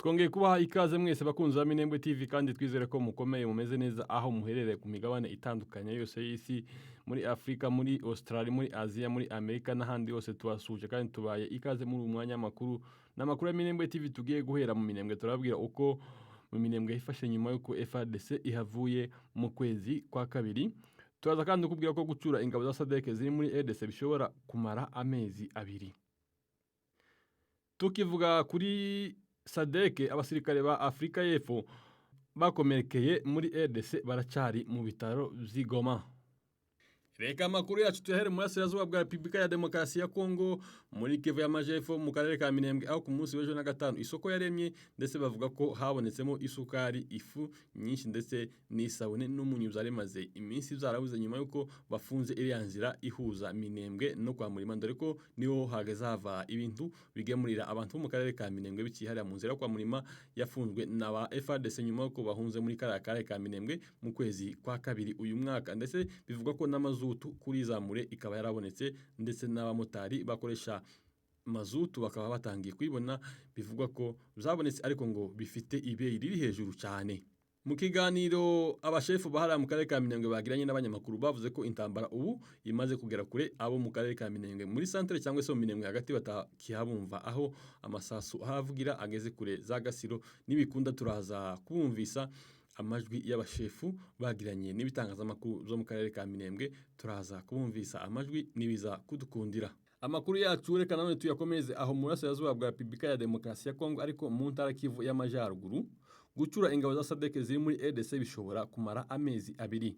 Twongeye kubaha ikaze mwese bakunzi ba Minembwe TV, kandi twizere ko mukomeye, mumeze neza aho muherereye ku migabane itandukanye yose y'isi, muri Afurika, muri Australia, muri Aziya, muri Amerika n'ahandi hose. Tubasuhuje kandi tubaye ikaze muri uyu mwanya w'amakuru n'amakuru ya Minembwe TV. Tugiye guhera mu Minembwe, turababwira uko mu Minembwe yifashe nyuma y'uko FARDC ihavuye mu kwezi kwa kabiri. Turaza kandi kukubwira ko gucura ingabo za SADC ziri muri RDC bishobora kumara amezi 2. Tukivuga kuri SADC, abasirikare ba Afurika y'Epfo bakomerekeye muri RDC baracyari mu bitaro vy'i Goma. Reka amakuru yacu tuyahere mu burasirazuba bwa Repubulika ya Demokarasi ya Kongo, muri Kivu y'Amajepfo, mu karere ka Minembwe, aho ku munsi w'ejo na gatanu isoko yaremye, ndetse bavuga ko habonetsemo isukari, ifu nyinshi, ndetse n'isabune n'umunyu byari bimaze iminsi byarabuze nyuma y'uko bafunze iriya nzira ihuza Minembwe no kwa Murima, dore ko niho hageze hava ibintu bigemurira abantu bo mu karere ka Minembwe biciye hariya mu nzira yo kwa Murima yafunzwe na ba FARDC nyuma y'uko bahunze muri kariya karere ka Minembwe mu kwezi kwa kabiri uyu mwaka. Ndetse bivugwa ko n'amazutu kuri zamure ikaba yarabonetse, ndetse n'abamotari bakoresha mazutu bakaba batangiye kuyibona. Bivugwa ko byabonetse, ariko ngo bifite ibeyi riri hejuru cyane. Mu kiganiro abashefu bahariya mu karere ka Minembwe bagiranye n'abanyamakuru, bavuze ko intambara ubu imaze kugera kure, abo mu karere ka Minembwe muri santere cyangwa se mu Minembwe hagati batakihabumva, aho amasasu ahavugira ageze kure za Gasiro. N'ibikunda turaza kubumvisa amajwi y'abashefu bagiranye n'ibitangazamakuru byo mu karere ka Minembwe. Turaza kubumvisa amajwi nibiza kudukundira. Amakuru yacu reka nanone tuyakomeze aho mu burasirazuba bwa Repubulika ya Demokarasi ya Kongo, ariko mu ntara Kivu y'Amajyaruguru. Gucura ingabo za SADC ziri muri RDC bishobora kumara amezi 2.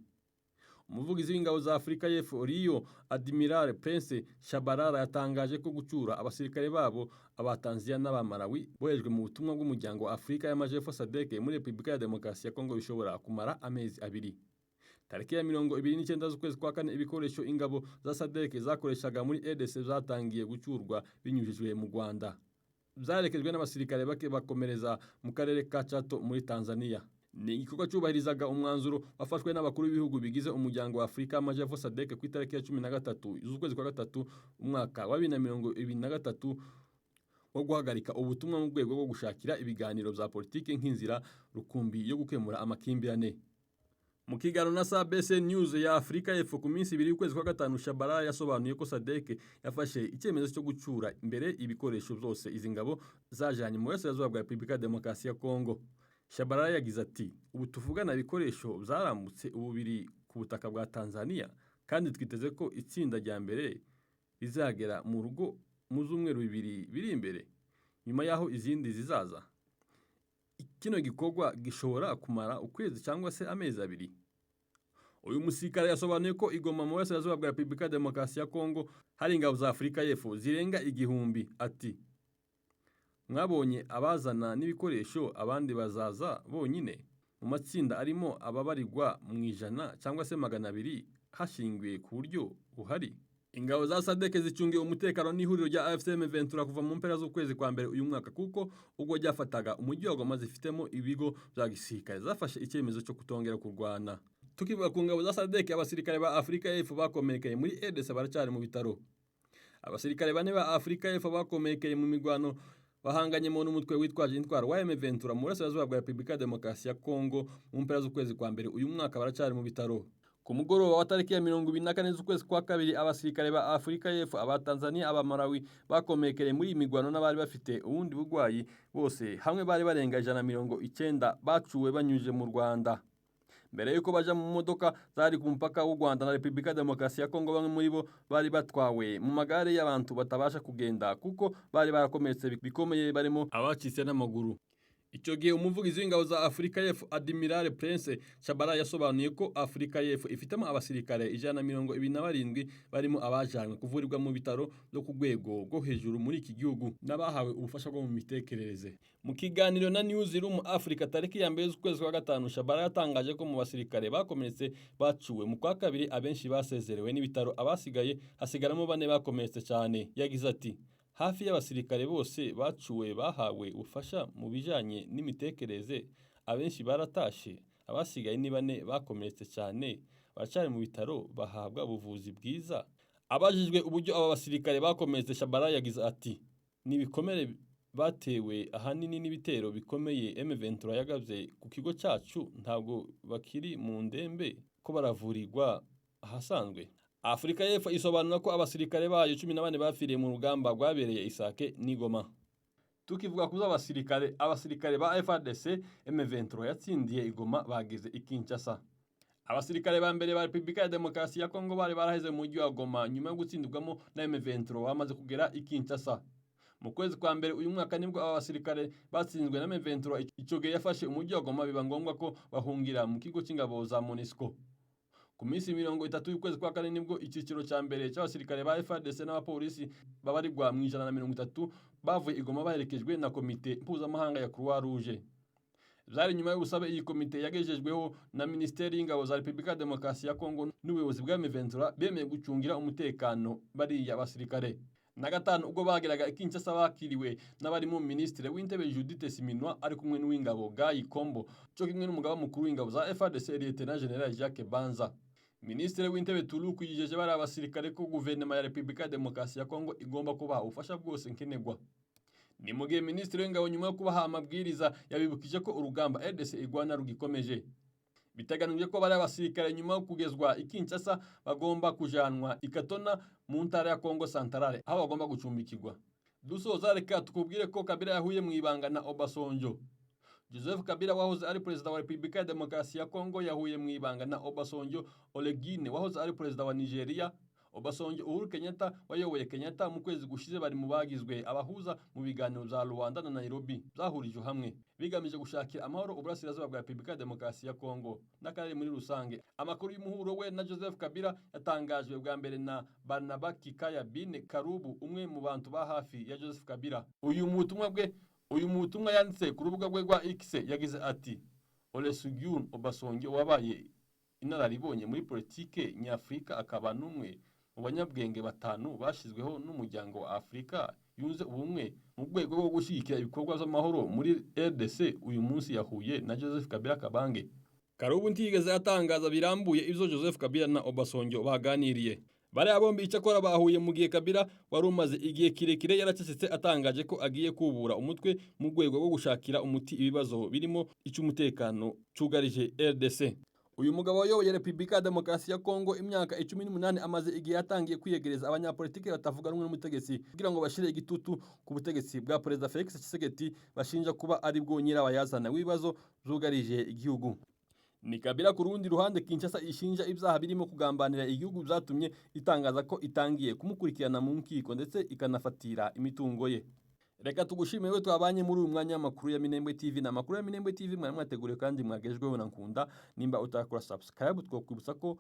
Umuvugizi w'ingabo za Afurika y'Epfo, Rear Admiral Prince Shabalala, yatangaje ko gucura abasirikare babo, aba Tanzania n'aba Malawi boherejwe mu butumwa bw'umuryango wa Afurika y'Amajepfo SADC muri Repubulika ya Demokarasi ya Kongo bishobora kumara amezi 2. Tariki ya 29 z'ukwezi kwa kane, ibikoresho ingabo za SADC zakoreshaga muri RDC zatangiye gucyurwa binyujijwe mu Rwanda, byarekejwe n'abasirikare bake bakomereza mu karere ka Chato muri Tanzania. Ni igikorwa cyubahirizaga umwanzuro wafashwe n'abakuru b'ibihugu bigize umuryango wa Afurika y'Amajyepfo SADC ku itariki ya 13 z'ukwezi kwa gatatu umwaka wa 2023 wo guhagarika ubutumwa mu rwego rwo gushakira ibiganiro bya politiki nk'inzira rukumbi yo gukemura amakimbirane. Mu kiganiro na SABC News ya Afurika y'Epfo ku minsi 2 y'ukwezi kwa gatanu, Shabalala yasobanuye ko SADC yafashe icyemezo cyo gucura mbere ibikoresho byose izi ngabo zajanye mu burasirazuba bwa Repubulika ya Demokarasi ya Kongo. Shabalala yagize ati: "Ubu tuvugana ibikoresho byarambutse, ubu biri ku butaka bwa Tanzania, kandi twiteze ko itsinda rya mbere rizagera mu rugo mu z'umweru 2 biri imbere, nyuma y'aho izindi zizaza. Kino gikorwa gishobora kumara ukwezi cyangwa se amezi 2." Uyu musirikare yasobanuye ko i Goma, mu burasirazuba bwa Repubulika ya Demokarasi ya Kongo, hari ingabo za Afurika y'Epfo zirenga 1000. Ati: "Mwabonye abazana n'ibikoresho, abandi bazaza bonyine mu matsinda arimo ababarirwa mu 100 cyangwa se 200 hashingiwe ku buryo buhari." Ingabo za SADC zicungiwe umutekano n'ihuriro rya AFC M23 kuva mu mpera z'ukwezi kwa mbere uyu mwaka, kuko ubwo ryafataga umujyi wa Goma zifitemo ibigo bya gisirikare, zafashe icyemezo cyo kutongera kurwana. Tukivuga ku ngabo za SADC, abasirikare ba Afurika y'Epfo bakomerekeye muri RDC baracyari mu bitaro. Abasirikare bane ba Afurika y'Epfo bakomerekeye mu mirwano bahanganyemo n'umutwe witwaje intwaro wa M23 mu burasirazuba bwa Repubulika ya Demokarasi ya Kongo mu mpera z'ukwezi kwa mbere uyu mwaka baracyari mu bitaro. Ku mugoroba wa tariki ya 24 z'ukwezi kwa kabiri, abasirikare ba Afurika y'Epfo, aba Tanzania, aba Malawi bakomerekeye muri iyi mirwano n'abari bafite ubundi burwayi, bose hamwe bari barenga 190, bacuwe banyuze mu Rwanda. Mbere yuko baja mu modoka zari ku mupaka w'u Rwanda na Repubulika ya Demokarasi ya Kongo, bamwe muri bo bari batwawe mu magare y'abantu batabasha kugenda kuko bari barakomeretse bikomeye, barimo abacitse n'amaguru. Icyo gihe umuvugizi w'ingabo za Afurika y'Epfo, Admiral Prince Shabalala, yasobanuye ko Afurika y'Epfo ifitemo abasirikare 127, barimo abajanywe kuvurirwa mu bitaro byo ku rwego rwo hejuru muri iki gihugu n'abahawe ubufasha bwo mu mitekerereze. Mu kiganiro na Newsroom Africa tariki ya 1 z'ukwezi kwa gatanu, Shabalala yatangaje ko mu basirikare bakomeretse bacuwe mu kwa kabiri, abenshi basezerewe n'ibitaro, abasigaye hasigaramo bane bakomeretse cyane. Yagize ati: "Hafi y'abasirikare bose bacuwe bahawe ubufasha mu bijanye n'imitekerereze, abenshi baratashe, abasigaye ni bane bakomeretse cyane, baracyari mu bitaro bahabwa ubuvuzi bwiza." Abajijwe uburyo aba basirikare bakomeretse, Shabalala yagize ati: "Ni ibikomere Batewe ahanini n'ibitero bikomeye M23 yagabye ku kigo cyacu, ntabwo bakiri mu ndembe ko baravurirwa ahasanzwe. Afurika y'Epfo isobanura ko abasirikare bayo 14 bapfiriye mu rugamba rwabereye Isake n'Igoma. Tukivuga ku z'abasirikare, abasirikare ba FARDC M23 yatsindiye Igoma bageze i Kinshasa. Abasirikare ba mbere ba Repubulika ya Demokarasi ya Kongo bari baraheze mu mujyi wa Goma nyuma yo gutsindirwamo na M23 bamaze kugera i Kinshasa. Mu kwezi kwa mbere uyu mwaka nibwo aba basirikare batsinzwe na M23, ico gihe yafashe umujyi wa Goma, biba ngombwa ko bahungira mu kigo cy'ingabo za MONUSCO. Ku minsi 30 y'ukwezi kwa kane nibwo icyiciro cya mbere cy'abasirikare ba FARDC n'abapolisi babarirwa mu 130 bavuye i Goma baherekejwe na komite mpuzamahanga ya Croix Rouge. Byari nyuma y'ubusabe iyi komite yagejejweho na Minisiteri y'Ingabo za Repubulika ya Demokarasi ya Kongo n'ubuyobozi bwa M23 bemeye gucungira umutekano bariya basirikare. Na gatanu ubwo bageraga i Kinshasa bakiriwe n'abarimo Minisitiri w'Intebe Judith Suminwa ari kumwe n'uw'ingabo Guy Kombo, cyo kimwe n'umugaba mukuru w'ingabo za FARDC, Lieutenant General Jacques Banza. Minisitiri w'Intebe Tuluku yijeje bari abasirikare ko guverinoma ya Repubulika ya Demokarasi ya Kongo igomba kubaha ubufasha bwose nkenerwa. Ni mu gihe Minisitiri w'Ingabo nyuma yo kubaha amabwiriza yabibukije ko urugamba RDC igwana rugikomeje. Biteganijwe ko bari abasirikare nyuma yo kugezwa i Kinshasa bagomba kujanwa i Katona mu ntara ya Kongo Centrale, aho bagomba gucumbikirwa. Dusoza, reka tukubwire ko Kabila yahuye mu ibanga na Obasanjo. Joseph Kabila wahoze ari perezida wa Repubulika ya Demokarasi ya Kongo yahuye mu ibanga na Obasanjo Olusegun wahoze ari perezida wa Nigeria. Obasanjo, Uhuru Kenyatta wayoboye Kenyatta mu kwezi gushize bari mu bagizwe abahuza mu biganiro bya Luanda na Nairobi byahurijwe hamwe bigamije gushakira amahoro uburasirazuba bwa Repubulika ya Demokarasi ya Kongo n'akarere muri rusange. Amakuru y'umuhuro we na Joseph Kabila yatangajwe bwa mbere na Barnaba Kikaya Bine Karubu, umwe mu bantu ba hafi ya Joseph Kabila. Uyu mu butumwa yanditse ku rubuga rwe rwa X yagize ati: "Olusegun Obasanjo wabaye inararibonye muri politike nyafurika akaba n'umwe mu banyabwenge batanu bashyizweho n'umuryango wa Afurika Yunze Ubumwe mu rwego rwo gushyigikira ibikorwa by'amahoro muri RDC, uyu munsi yahuye na Joseph Kabila Kabange." Karubu ntiyigeze atangaza birambuye ibyo Joseph Kabila na Obasanjo baganiriye. Bariya bombi icyakora bahuye mu gihe Kabila wari umaze igihe kirekire yaracecetse atangaje ko agiye kubura umutwe mu rwego rwo gushakira umuti ibibazo birimo icy'umutekano cyugarije RDC. Uyu mugabo wayoboye Repubulika ya Demokarasi ya Kongo imyaka 18 amaze igihe yatangiye kwiyegereza abanyapolitiki batavuga rumwe n'umutegetsi kugira ngo bashire igitutu ku butegetsi bwa Perezida Felix Tshisekedi bashinja kuba ari bwo nyirabayazana w'ibibazo byugarije igihugu. Ni Kabila ku rundi ruhande Kinshasa ishinja ibyaha birimo kugambanira igihugu byatumye itangaza ko itangiye kumukurikirana mu nkiko ndetse ikanafatira imitungo ye. Reka tugushimire we twabanye muri uyu mwanya w'amakuru ya Minembwe TV. Na amakuru ya Minembwe TV mwari mwateguriwe kandi mwagejweho na Nkunda. Nimba utakora subscribe, twakwibutsa ko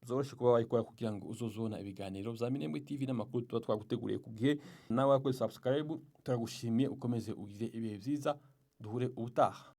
byoroshye kuba wayikora kugira ngo uzozona ibiganiro bya Minembwe TV n'amakuru tuba twaguteguriye ku gihe. Nawe wakoze subscribe turagushimiye, ukomeze ugire ibihe byiza, duhure ubutaha.